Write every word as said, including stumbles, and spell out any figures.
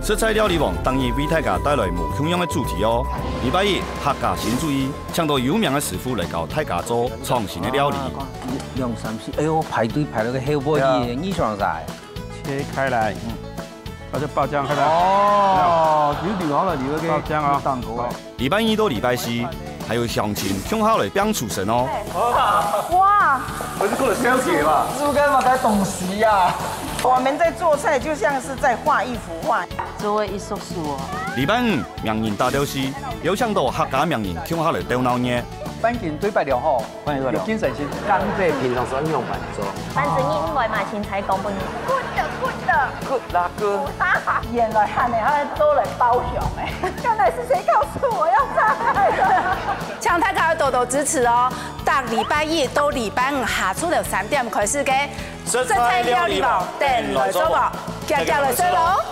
食材料理王逐日為大家帶來無共樣个主題哦。禮拜一，客家新主義，請到有名个師傅來教大家做創新个料理。兩三四，哎呦，排隊排到个後背去，你想啥？切開來，那就爆醬，看到？哦，有流好了，流个爆醬哦蛋糕哎。禮拜二到禮拜四，還有鄉親共下來拚廚神哦。哇，不是过了消解吧？是不是干嘛带东西呀？我们在做菜就像是在畫一幅畫。做个一束束哦。禮拜五，名人大鬥敘，邀請到客家名人共下來鬥鬧熱。反正對白了吼，有精神心。干贝平常時愛仰般做？反正你毋會嘛，凊彩講分你。 good 啦good。原來漢人他都來包雄哎，剛才是誰告訴我要炸開的？請大家多多支持哦！逐禮拜一到禮拜五下晝頭三點開始个食材料理王，等來做無？遽遽來食咯！